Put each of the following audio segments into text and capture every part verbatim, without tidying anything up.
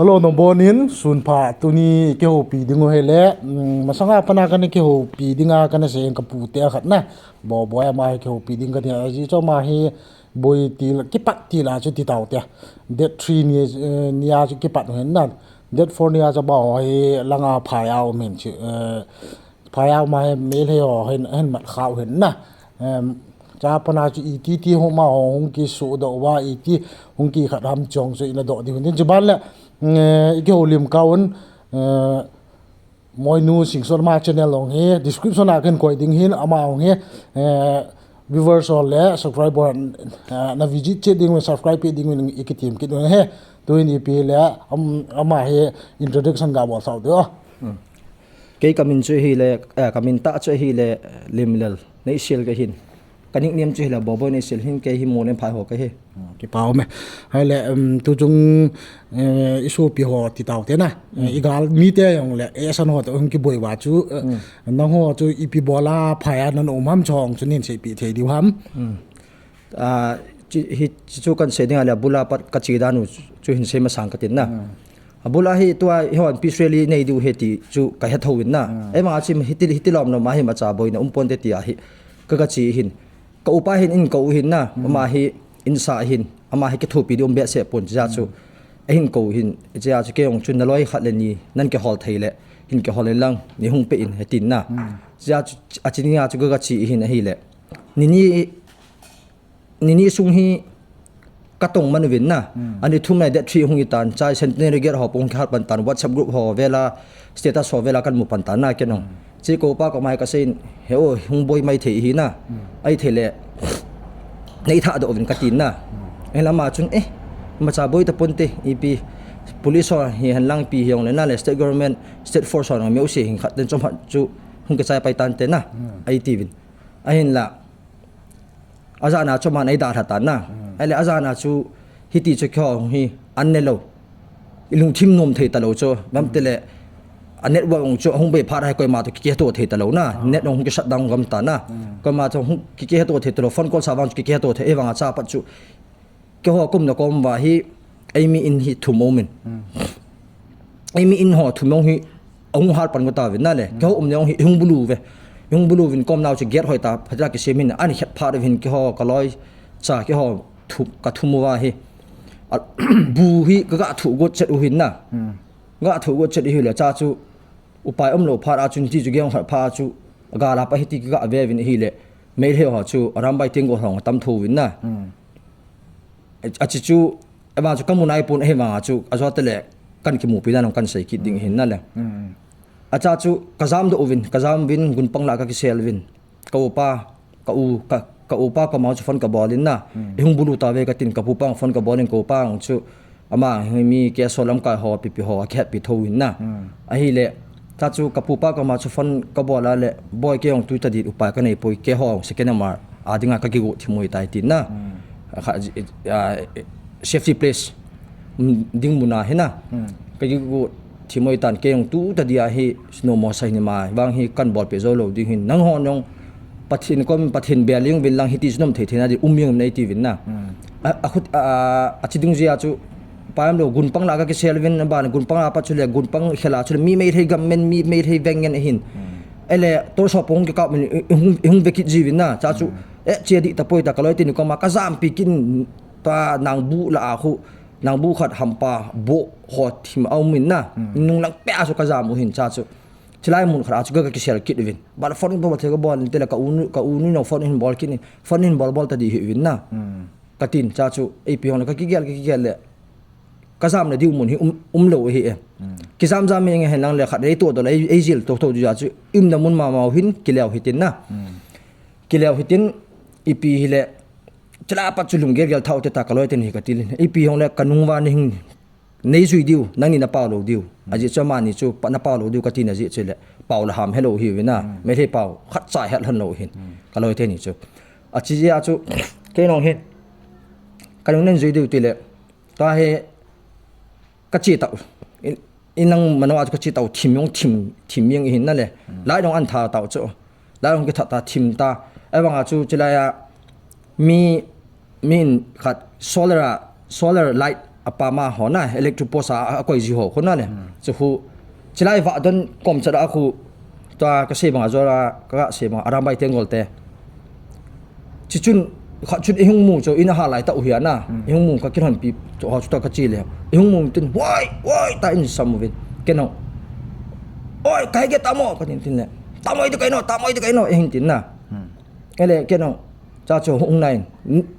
Hello, nabonun, sunpha. Tuni kihoupi ding u hile, mm, masanga pana kana kihoupi dinga kana sei ka pute a khat na. Bo bo ama hi kihoupi ding kati, ajeh chu ama hi boi til, kipat til a chu ti tau te. Date three ni, eh, nia chu kipat u hin na. Date four nia chu ba ho hi langa phai a um hin chu, eh, phai a um a hi Meitei ho hin, hin mat khau hin na. Em, cha pana chu iti ti hung ma ho hung kisu doh uva, iti hung kikhat ham chong chu ina doh ding hin. Chuban le, mm, eh, i kihoulim kau un, eh, Moinu Singson ama channel hung hi, description a kan koi ding hin, ama hung hi, eh, viewers ho le subscriber, eh, na visit che ding, subscribe pe ding, i kitim kit u hi, tuin ipi le, am-, ama hi introduction ga bol sau de. Hmm. Kei kamin chu hile, eh, kamin tah chu hile, eh, Limlel, Neisel kahin. Ka nickname chu hile Boboi Neisel hin, kei hi Molen phai ho kahi. Hmm, kipa um e. Hile, um, tu chung, eh, i sopi ho ti tau te na. Eh, i gal mite jong le, eh, san ho to hung kiboi uva chu, eh, nang ho chu ipi bola phai a nan um ham chong chu nin seipi thei diu ham. Ah, chi, hi, chi chu kan sei ding a le, abula pat ka chi dan u chu hin sei masang ka tin na. Abula hi tua hi hon peace rally nei diu he ti chu ka he thou in na. Ei ma chi hiti, hiti lom lom a hi ma cha boina um pon te ti a hi ka, ka chi hin. Ka upa hin in ko u hin na, ama hi in sa hin, ama hi kithopi di um behseh pon, chia chu. Ahin ko u hin, chia chu kei jong chu na loi khat le ni, nan kihol thei le, hin kihol in lang, nei hung pe in he tin na. Chia chu, a chi ni a chu ka, ka chi hin ahile. Ni ni, ni ni sung hi, ka tong man uvin na. Ani thum na date three hung i tan, chai Centenary Gate ho pung kihal pan tan, WhatsApp group ho vela, status ho vela kan mu pan tan na kei jong. Chi ko pa ko mai ka sei in, he o, hung boi mai thei hi na. Ai thei le, nei tha doh uvin ka tin na. Ei lama chun, eh, ma cha boi ta pon te, ipi, police ho hi hen lang pi hi jong le na le, state government, state force ho jong meu se hin khat den chom hat chu, hung ka chai pai tan te na. Ai ti uvin. Ahin la, Ajana chu man ei dalha tan na. Ahile ajana chu hiti chu kho hi an ne lou. I lungthim nom thei ta lou chu. Bam te le a network ong chu hung bei phat hai koima to kikiheto thei ta lou na. Net ong hung ki shut down gam ta na. Koima to hung kikiheto thei ta lou. Phone call sa vang chu kikiheto thei. Ei vang a cha pat chu. Keiho kumna kom uva hi, ei mi in hi thum um in. Ei mi in ho thum um hi, ahung hal pan ko ta uvin na le. Keiho umna jong hi, hung bulu uve. Hung bulu uvin kom nau chu gate hoi ta, phatla kisem hin, ani khet phat uvin keiho ka loi cha keiho thum, ka thum uva hi. A, bu hi, ka ga thu got chet u hin na. Ga thu got chet hi le cha chu, upai um lou phat a chun ti chu gei hung khat phat a chu, ga la pa hi ti ka ga ve uvin hi le. Meitei ho chu, Arambai Tenggol ho tam tho uvin na. A chi chu, ema chu ka mu nai pon ahi vang a chu, a jo te le, kan kimupi dan kan sei kit ding hin na le. A cha chu, ka jam doh uvin, ka jam uvin, gun pang la ka kisel uvin. Ka upa, ka u, ka, ka upa koma chu phone ka bol in na. I hung bulu ta ve ka tin, ka pupa phone ka bol in, ka upa chu, Ama hi mi KSO lamkai ho, pipi ho, akihetpi tho in na. Ahile, ta chu ka pupa koma chu phone ka bol a le, boi kei jong tu ta di upai ka nei poi keiho, second M R, a dinga ka kigo thim u tai tin na. Kha, a, safety place, um, ding mun a hi na. Ka kigo thim u tan kei jong tu ta di a hi, snow mo sa hin ma, vang hi kan bolpi jou lou ding hin. Nangho jong, Pathen kom, Pathen bel jeng uvin lang hiti chu nom thei thei na di um jeng um nei ti uvin na. A, a khut, a, a, a chi dung jia chu, pa em lou, gun pang la ka kisel uvin, a ban gun pang la pa chu le, gun pang khel a chu le, mi Meitei gam men, mi Meitei veng ngen ahin. Ele, tor so pong ki kap min, i, i hung, i hung ve kit ji uvin na, cha chu, e, chia di ta poi ta ka loi te ni koma, ka jampi kin, ta nang bu la a khu, nang bu khat hampa, bo ho thim a um in na, nung lang pe a chu ka jam u hin cha chu. Chilai mun khat a chu ka, ka kisel kit uvin. Bal phone bol thei ka bol in te le ka u nu, ka u nu no phone hin bol kit in. Phone hin bol bol ta di hi uvin na. Ka tin cha chu, ei pi hong le ka kigel, ka kigel le. Ka jam na diu mun hi um, um lou hi e. Ki jam jam nge hen lang le khat ei to do le, ei, ei jil to to di cha chu. Um na mun ma ma u hin, ki leu hi tin na. Ki leu hi tin, ipi hi le. Chila pat chu lung gel gel thau te ta ka loi te ni ka til in. Ipi hong le ka nung va ni hin. Nei jui diu, nangni na pau lou diu. Ajeh chu amani chu, pa na pau lou diu, ka tina jeh chu le, pau la ham helou hi uvin na, Meitei pau, khat cha hel hon lou hin. Ka loi te ni chu. A chi jeh a chu, kei nong hin, ka nung nen jui diu ti le, ta he, ka chi tau, in, in lang mano a chu ka chi tau, thim jong thim, thim jeng hin na le, lai dong an tha tau chu. Lai hung kithat ta thim ta. Ahivang a chu chilai a mi, min khat solar a, solar light Apa ma ho na, electric post a, a koi ji ho, khu na le. Chu khu, chilai va don kom cha da khu, tua ka sei bang a jo la, ka sei bang a, Arambai Tenggol te. Chi chun, kha chun i hung mu chu, in a ha lai ta u hi a na. I hung mu ka kilhon pi, chu ho chu ta ka chi le. I hung mu tin, "Wai, wai," ta in sam u vin. Ken hung, "Oi, kai ke ta mo," ka tin tin le. "Ta mo i tu kai no, ta mo i tu kai no," e hin tin na. Ele, ken hung, cha chu hung nai,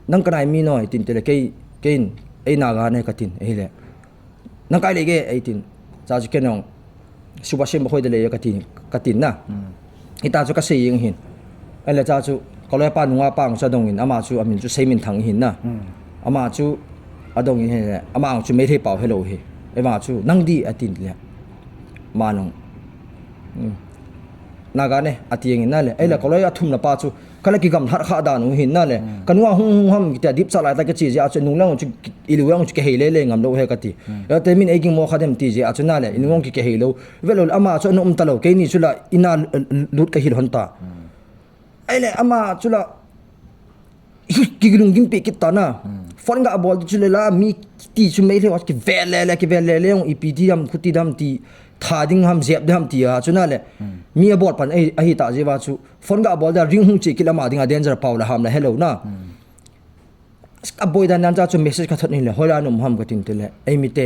"Nang ka nai mi no," e tin te le, "Kei, kei in, ei Naga ne," ka tin, e le. "Nang kai le ke," e tin. Cha chu ken hung, "Suba sim ba khoi de le," ka tin, ka tin na. Hita chu ka sei jeng hin. Ele cha chu, ka loi pa nunga pa chu adong in, ama chu, amin chu Seiminthang hin na. Ama chu, adong in he, ama chu Meitei pau helou hi. Ema chu, "Nang di," a tin le. Ma nung. "Naga ne," a ti jeng in na le. Ele ka loi a thum na pa chu, Ka la kigam lhat kha dan u hin na le. Ka nunga hung hung ham kiti a dip cha lai ta ka chi jia chu nung lang chu ki, i lu lang chu kihei le le ngam lou he ka ti. Ya te min ei ging mo kha dem ti jia chu na le, i nung ki kihei lou. Ve lou le ama chu ana um ta lou, keini chu la ina lut ka hil hon ta. Ai le ama chu la hi ki lung gim pe kit ta na. Phone ga bol chu le la mi ti chu mei le wa ki ve le le, ki ve le le ong ipi ti dam, khu ti dam ti, tha ding ham, jep ding ham ti a chu na le. Mi a bol pan ahi, ahi ta jia chu. Phone ga bol da ring hung chi kila ma dinga danger pau la ham la hello na. A boi dan dan cha chu message ka thot in le, "Hoila num ham," ka tin te le. Ei mi te,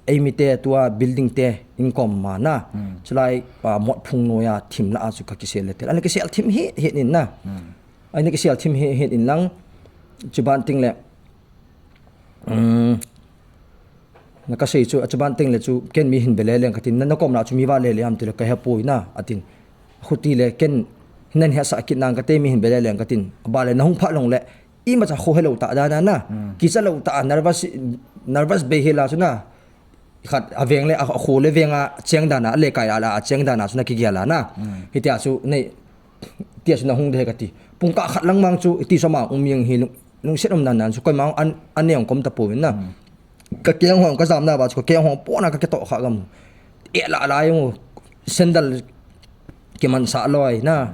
ei mi te tua building te in kom ma na. Chulai, a, mot phung noya thim la a chu ka kisel le te. Ana kisel thim hi, hi in na. Ana kisel thim hi, hi in lang. Chuban ting le. Um, Na ka sei chu, a chuban teng le chu, ken mi hin be le leng ka tin, na, na kom na chu mi va le le ham ti le ka he poi na, a tin. Khu ti le ken, nan he sa kit nang ka te mi hin be le leng ka tin, a ba le na hung pha long le, i ma cha kho he lo ta da na na, ki cha lo ta, nervous, nervous be he la chu na, khat a veng le, a, a kho le veng a cheng da na, a le kai a la, a cheng da na chu na ki gia la na. Hi ti a chu, nei, ti a chu na hung de he ka ti. Pung ka khat lang mang chu, ti so ma um yang hi, lung, lungset um nan nan chu, koi ma an, an ne ong kom ta po na. Ka keng hong ka jam na ba chu, ka keng hong pona ka ketoh kha gam. E la la yung sandal kiman sa loi na.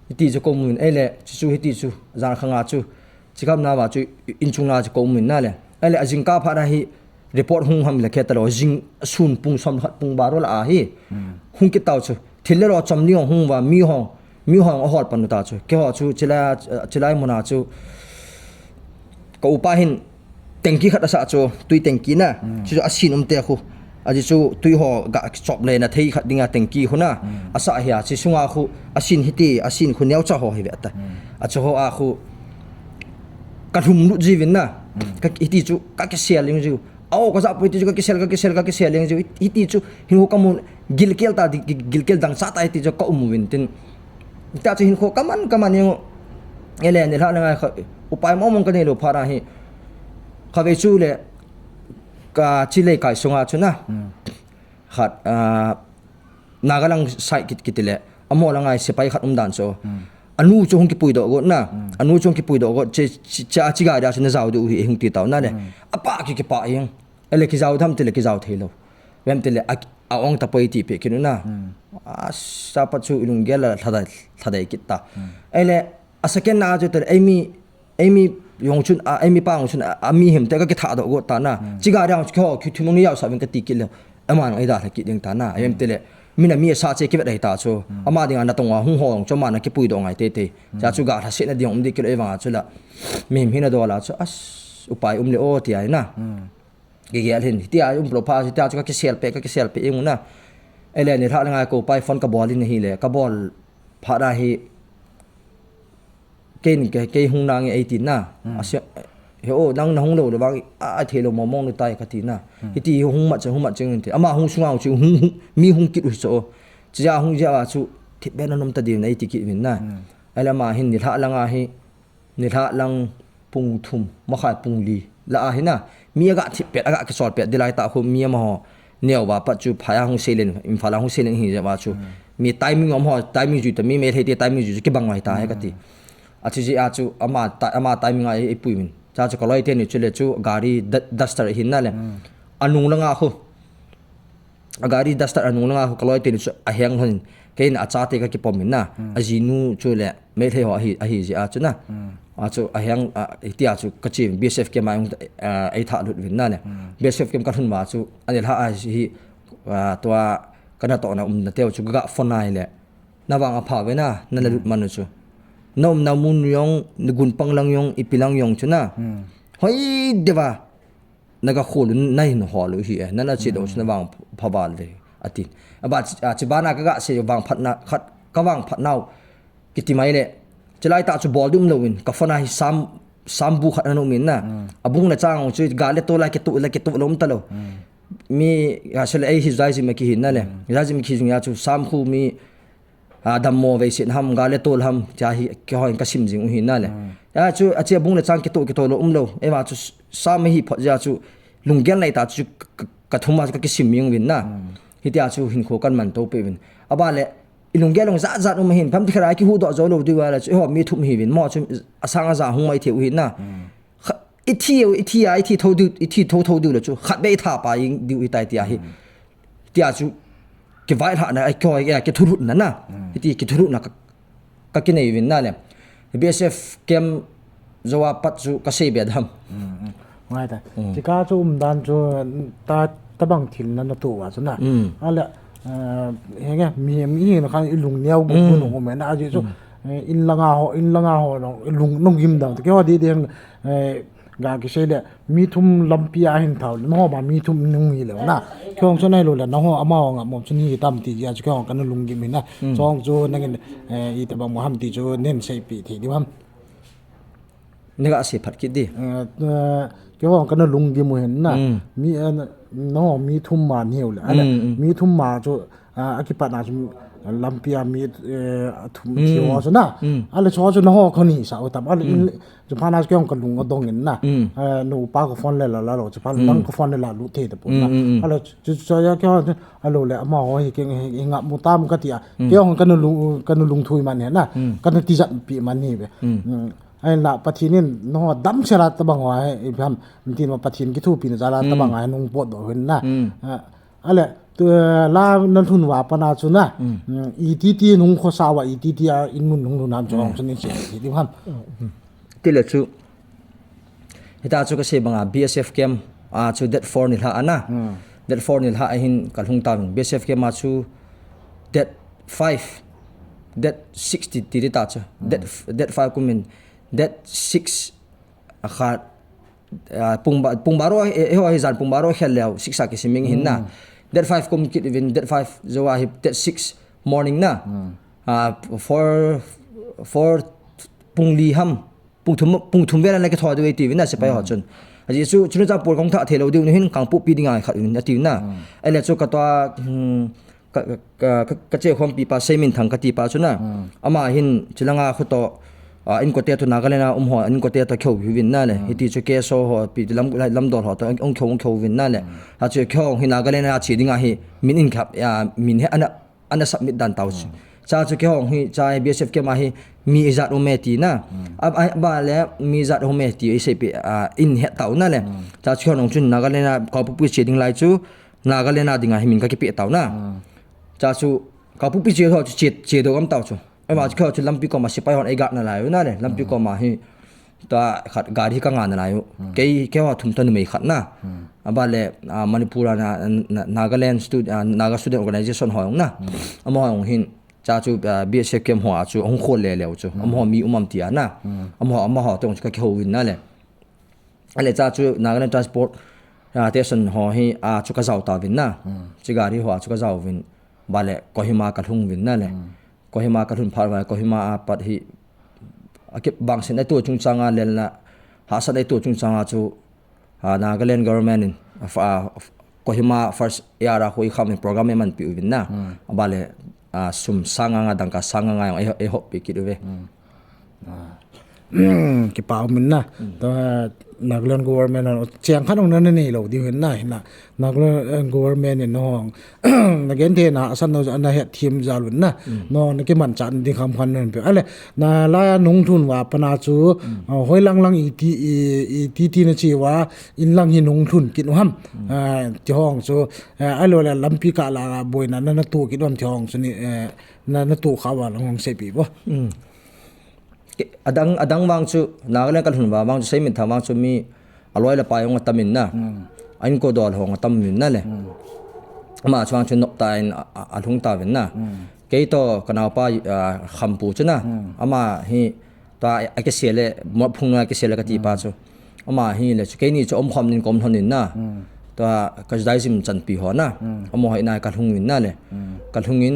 Hiti chu ko mun, ei le, chu chu hiti chu, jan khanga chu. Chi kam na ba chu, in chung na chu ko mun na le. Ei le, a jing ka pha na hi, report hung ham le khe ta lo, jing sun pung som khat pung ba ro la a hi. Hung ki tau chu, thil le lo chom ni hong hung va, mi hong, mi hong a hol pan ta chu. Ke ho chu, chila, chilai muna chu. Ka upa hin, Tengki khat a sa chu, tui tengki na. Chu chu a sin um te khu. A ji chu tui ho ga chop le na thei khat dinga tengki khu na. A sa hi a chi sunga khu, a sin hiti, a sin khu neo cha ho hi ve ta. A chu ho a khu. Ka lhum lut ji vin na. Ka hiti chu, ka kisel ling ji. Au, ka ja pui ti chu, ka kisel, ka kisel, ka kisel ling ji. Hiti chu, hin ho ka mun, gilkel ta, di, gi-, gilkel dang cha ta hiti chu, ka um vin tin. Ta chu hin kho kaman, kaman yung. Ele, ni la na ngai kha, upai mo mong ka nei lo pha ra hi. Kha ve chu le, ka chi le kai sunga chu na. Khat, ah, Naga lang sai kit kit le. Amo lang ai sepai khat um dan so. Anu chu hung kipui do got na. Anu chu hung kipui do got, che, che, che, a chi ga da chu na jau du hi hung ti tau na le. A pa ki ki pa ing. Ele ki jau tham ti le ki jau thei lo. Vem ti le a, a ong ta poi ti pe ki nu na. A sa pa chu ilung gel la thadai, thadai kit ta. Ele a second na chu te ei mi, ei mi yong chun, a, ei mi pa yong chun, a, a mi hem te ka ki tha do got ta na. Chi ga da chu ki ho, ki thum ni yau sa vin ka ti kit le. Ama nang ei da la kit ding ta na. Em ti le. Min a mi sa che ki vet dai ta chu. Ama ding a na tong a hung ho yong chu ma na kipui do ngai te te. Cha chu ga la se na ding um di kit le vang a chu la. Mi hem hi na do la chu. As, upai um le o ti ai na. Ki gel hin, ti a um plo pha, ti a chu ka kisel pe, ka kisel pe ing na. Ele ni la ngai ko pai phone ka bol in hi le, ka bol pha da hi. Ken ke, ke hung nang e ti na. A se, he o, nang na hung lo le vang, a, a thei lo mo mong lu tai ka ti na. Hiti hung mat che, hung mat che ngun te. Ama hung sunga chu, hung, hung, mi hung kit u so. Chi ja hung ja chu, thip be na nom ta di na ti kit vin na. Ele ma hin ni la la nga hi. Ni la lang pung thum, ma khai pung li. La a hi na, mi a ga thip pet, a ga kisol pet, di lai ta khu mi a ma ho. Neo ba pa chu, pha ya hung selen, Imphal a hung selen hi ja ba chu. Mi timing om ho, timing ju ta, mi me thei te timing ju, ki bang wai ta he ka ti. A chu ji a chu, ama ta, ama timing a e pui min. Cha chu ka loi te ni chu le chu, gari da-, Duster hin na le. A nung la nga khu. a gari Duster a nung langa hu ka loi teni chu a heng lhon in, kei in a chate ka kipom in na, a jinu chu le Meitei ho ahi, ahi jeh a chu na. A chu a heng, a, hitia chu ka che, B S F camp a, a, ei thah lut vin na le. B S F camp ka lhun va chu, ani lha a hi, a, tua ka natohna umna teu chu ka ga phone a hi le. Na vang a pha ve na, na la lut man u chu. Na umna mun jong, na gun pang lang jong, ipi lang jong chu na. Hoi deva. Na ga khol u, na hin hol u hi e, na na che dong chu na vang pha val ve, a tin. A ba, a, chi bana ka ga sei vang phatna, khat, ka vang phatnau, kiti mai le, chilai tah chu bol dum lo in, ka phone a hi sam, sam bu khat ana um in na. A bung le chang chu, ga le tol a kitu, le kitu lo um ta lo. Mi, a, sele ei hi zai zim a kihin na le. Zai zim a kihin jong a chu, sam khu mi, a, dammo vei sin ham, ga le tol ham, tia hi, keiho in ka sim jing u hi na le. A chu, a che bung le chang kito, kito lo um lo. Eva chu, sam hi phot jeh a chu, lunggel nei ta chu, ka, ka, ka thum a chu ka kisim jing vin na. Hitia chu hinkho kan man to pe vin. A ba le, i lunggel long jat jat um hin, pham ti khara kihuhdoh jo lo diu a le chu, eiho mi thum hi vin, mo chu, a sang a ja hung mai thei u hi na. Kha-, i thi, i thi a, i thi tho diu, i thi tho tho diu le chu, khat be i tha pa jing diu hi tai tia hi. Tia chu, kivailhahna, ai, kihoi, ai, kithulhutna na. Hiti kithulhutna ka, ka kinei vin na le. B S F camp jou a pat chu ka sei be dam. Ngai ta. Chika chu umdan chu ta, tabang thil na na tu va chu na. Ale, eh, henge, mi, mi na khan i lung neo gu gu nung um na, a ji chu, eh, in langa ho, in langa ho nung, i lung nung gim dam. Keiho di di, eh, Ga kisei le, mi thum lampi a hin thau le, nangho ma mi thum nung hi le na. Keiho chu nai lo le, nangho amaho ngam mong chu ni tam ti jeh a chu keiho kana lunggim hi na. Chong chu nangin, eh, itobang mo ham ti chu nen seipeh thei diu ham. Na ga sei phat kit di. Eh, eh, keiho kana lunggim u hin na. Mi, eh, nangho mi thum ma ni u le. Ale, mi thum ma chu a, a kipat na chu lampi a mi, eh, a thum thi ho chu na. Ale chu chu nangho kho ni sa u tam. Ale in, chu phat na chu keiho ka lung adong in na. Eh, nu pa ka phone le la la lo, chu phat dang ka phone le la lut thei ta pon na. Ale chu, chu, chu ya keiho chu, alo le amaho hi keng hi, hi ngam mu tam ka ti a. Keiho kana lung, kana lung thui man hi na. Kana tijat pi man hi ve. Ai na Pathen in nangho damsel a tabang ho hi, i pham, tin ma Pathen kithopi na jal a tabang a nung potdoh hin na. Ah, Ale, tu, eh, la na lhun uva pat na chu na. Mm, iti ti nung khosa uva, iti ti a in mun nung lhun ham chu hung chu nin sei ti di ham. Ti le chu. Hita chu ka sei banga B S F camp a chu date four ni lha a na. Date four ni lha a hin ka lhung tauvin. B S F camp a chu date five, date six ti, ti di ta chu. Date f-, date five kum in. Date six a khat, ah, pung ba-, pung baro, eh, eh, ho, eh, jan pung baro khel leu, six a kisim jing hin na. Date five kum kit uvin, date five jou a hi, date six morning na. Ah, four, four pung li ham, pung thum, pung thum vel a na kithou diu ahi tiu vin na, sepai ho chun. Ajeh chu, chunu cha pol kong tha thei lou diu nu hin, Kangpokpi dinga khat uvin, atiu na. Ahile chu ka tua, hmm, Ka, ka, ka, ka che khompi pa, Seiminthang kati pa chu na. Ama hin, chilanga khu toh, a, inkote toh Nagaland a um ho, inkote toh kihou uvin na le. Hiti chu K S O ho, pi lam, lam dol ho toh, ong kihou, ong kihou uvin na le. Ha chu kihou hi Nagaland a che dinga hi, min in khap, a, min he ana, ana submit dan tau chu. Cha chu kihou hi, cha B S F camp a hi, mi ijat um e ti na. A, a, ba le, mi ijat um e ti, i sei pi, a, in he tau na le. Cha chu kihou nung chun Nagaland a, Kangpokpi che ding lai chu, Nagaland a dinga hi min ka kipeh tau na. Cha chu, Kangpokpi che ho chu che, che do gam tau chu. Ahivang chu keiho chu lampi koma sepai hon ei guard nalai u na le. Lampi koma hi, ta khat gari ka nga nalai u. Kei, keiho thum toh numei khat na. Aban le, a, Manipur a na, na, Nagaland stud-, a, Naga Student Organization ho jong na. Amaho jong hin, cha chu, a, B S F camp ho a chu, hung khol le leu chu. Amaho mi um am ti a na. Amaho, amaho toh chu ka kihou uvin na le. Ahile cha chu Nagaland Transport, ah, Station ho hi, ah, chu ka jao tauvin na. Chu gari ho, ah, chu ka jao uvin. Ba le Kohima ka lhung uvin na le. Kohima ka lhun phat uva, Kohima a pat hi, a kibang sin ei to chungchang a lelna, hahsat ei to chungchang a chu, ah, Nagaland government in, ah, f-, ah, f-, Kohima first A R a khu ei kham in program ei manpi uvin na. Ba le, ah, sum sang nga nga, dangka sang nga nga jong ei, ei hoppi kit uve. Ah. Kipa um in na. Ta, Nagaland government hon cheng khat hong na nei lou diu hin na, hin na Nagaland government in hong na gen thei na asan no na het thim jal un na, no na kiman chan ding kham khan nan pe ale na la nung thun va pana chu hoi lang lang i ti i ti ti na chi va in lang hi nung thun kin u ham ti hong chu alo le lampi ka la boina na na tu kin u ham ti hong chu ni na na tu kha va lang hong sei pi bo. Adang adang vang chu Nagaland ka lhun va vang chu sei min tha vang chu mi aloi le pai hong atam in na, a inko dol hong atam in na le, ama chu vang chu nok ta in a lhung ta vin na. Kei to ka naupa Khampu chu na, ama hi ta a kise le mo phung na kise le ka ti pa chu, ama hi le chu kei ni chu om khom nin kom lhon in na, ta ka Judaism chanpi ho na, amo hoi na ka lhung in na le, ka lhung in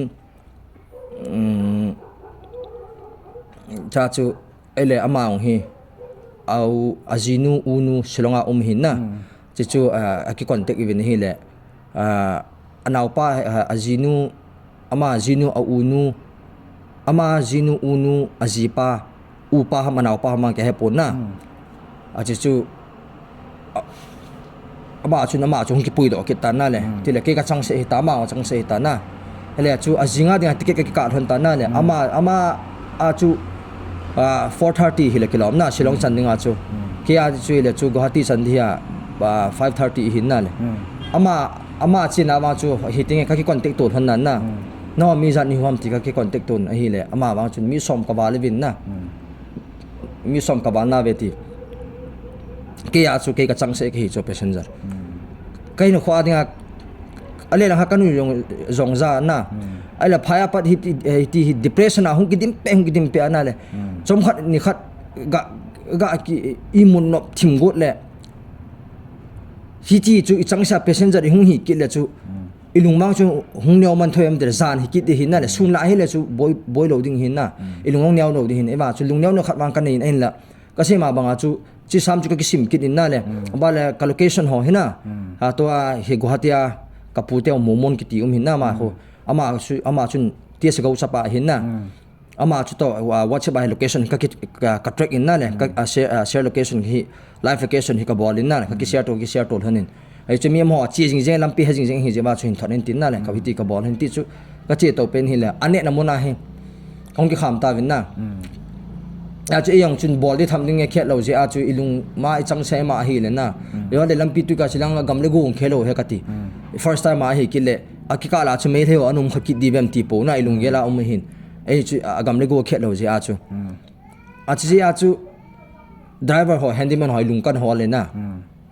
Cha chu ele ama ong hi au ajinu unu Shillong a um hin na. Chi chu a ki contact ivin hi le, anaupa ajinu, ama jinu a unu, ama jinu unu ajipa upa ham anaupa ham ang ke hepon na. Achi chu ama chun ama chu hung kipui doh kit tan na le, ti le kei ka chang se hi ta, ama chang se hi ta na. Hele chu ajing a ding a ticket ka kikah lhon tan na le, ama ama a chu four thirty hi le kilom na Shillong chan ding a chu. Kei a chu hi le chu Guwahati chan ding a five thirty hi na le. Ama ama chi na ama chu hi ting ka ki contact to lhon na na. No mi jan ni huam ti ka ki contact to ahi le ama vang chun mi som ka val ivin na. Mi som ka val na ve ti. Kei a chu kei ka chang se kei hi chu passenger. Kei na khua ding a ale la ha ka nu jong jong ja na. Ale phai a pat hi ti hi depression a hung kidim pe hung kidim pe ana le. Chom khat ni khat ga ga ki i mun nop thim got le. Hi ti chu i chang sa passenger i hung hi kit le chu. I lungmang chu hung neo man thoi am te jan hi kit hi na le, sun la hi le chu boi boi lo ding hi na. I lung hung neo lo ding hi na. Eva chu lung neo neo khat vang ka nei in la. Ka sei ma banga chu chi sam chu ka kisim kit in na le. Ba le ka location ho hi na. Ha to a hi Guwahati a ka pu te momon kiti um hi na ma ho. Ama chu ama chun ti se go chapa hi na. Ama chu to WhatsApp a hi location ka ki ka track in na le, ka share location hi, live location hi ka bol in na le, ka ki share to ki share to lhon in. Ai chu mi mo chi jing jing lampi ha jing jing hi je ma chu hin thon in tin na le, ka hiti ka bol hin ti chu ka che to pen hi le, ane na mo na hi. Kong ki kham ta vin na. A chu ei jong chun bol di tham ding nge khet lo je a chu i lung ma i chang se ma hi le na. Yo le lampi tu ka chilang gam le gu khe lo he ka ti. First time a hi ki le, a ki ka la chu mei le o anum kha ki di bem ti po na i lung ge la um hin. Ei chu a gam le go khet lo je a chu. A chu je a chu driver ho handyman ho lung kan ho le na.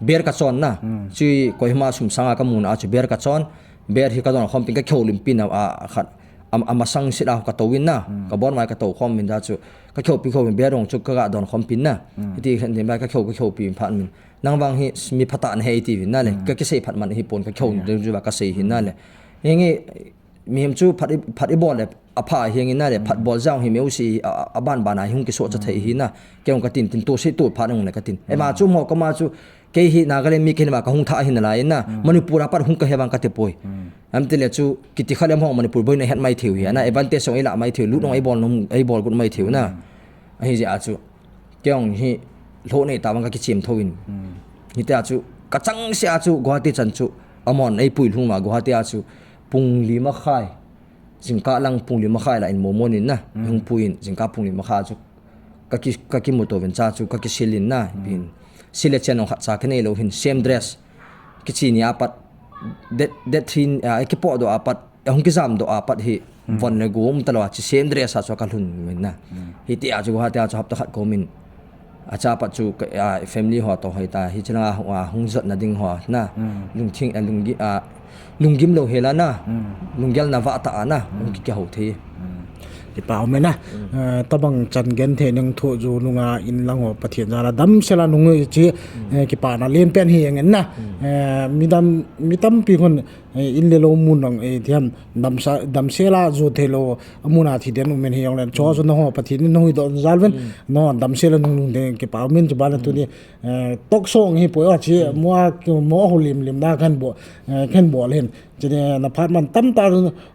Ber ka chon na. Chu Kohima sum sanga ka mun a chu ber ka chon. Ber hi ka don khom pin ka kheu lim pin a khat. A masang sit a ka to in na. Ka bon mai ka to khom min da chu. Ka kheu pi kheu min ber rong chu ka ga don khom pin na. Ti handyman ka kheu ka kheu pi phan min. Nang vang hi mi phatah na hei ti vin na le. Ka kisei phat man hi pon ka kheu ding ju va ka sei hi na le. Henge Mihem chu phat i, phat i bol le, apha hiang in na le, phat bol jang hi meu si, a, a ban ban a hi hung kiso cha thei hi na. Kei hung ka tin, tin to si to phat hung le ka tin. Ema chu mo ka ma chu, kei hi Nagaland mi kei ma ka hung tha hi na lai na. Manipur a pat hung ka he vang ka te poi. Am te le chu, kiti kha le mo Manipur boi na het mai theu hi na, advantage song i la mai theu, lut nong i bol nong, i bol gut mai theu na. Ahi je a chu. Kei hung hi, lo nei ta vang ka kichim tho in. Hi te a chu, ka chang se a chu, Guwahati chan chu, amon ei pui lhung ma Guwahati a chu, pung li ma khai. Jingkah lang pung li ma khai la in momon in na, hung pui in, jingkah pung li ma khai chu, ka ki, ka ki mu to vin cha chu, ka ki sil in na, bin. Sil le chen ong khat cha ka nei lo hin, same dress. Kichi ni a pat, det, det thin, a, ki po do a pat, a hung ki jam do a pat hi, von le gu um ta lo a, chi same dress a chu ka lhun min na. Hi ti a chu, ha ti a chu hap ta khat ko min. A cha pat chu ka, a, family ho to hoi ta, hi chi langa, a, hung jot na ding ho na. Lung thing, a, lung gi, a, lung gim lo he la na. Lung gel na va ta a na. Lung ki, ki ho thei. Ti pa me na. Eh, tabang chan gen the nang tho ju nunga in lang ho Pathian jala dam se la nung chi, eh, ki pa na len pen hi ngen na. Eh, mi dam, mi tam pi hun, eh, in le lo mun nang, eh, thiam dam sa, dam se la ju the lo, amun a thi den u men hi yong len. Cho ju na ho Pathian ni nung i don jal ven. No, dam se la nung nung de ki pa min chu ba la tu ni. Eh, tok song hi po a chi, mo a, mo ho lim lim na kan bo, eh, kan bo len. Chini na phat man tam ta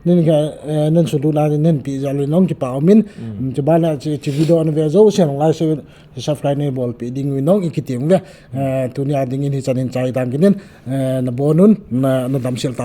nin ka, eh, nin su du na nin pi jal len nong pa umin, um, chubana chi, chi video ana ve jousen lai se subscribe neibolpeh ding uvin jong ikitem uve. Eh, tunia dingin hichan hin chai tang kit in, eh, nabonun, na, nadamsel tau.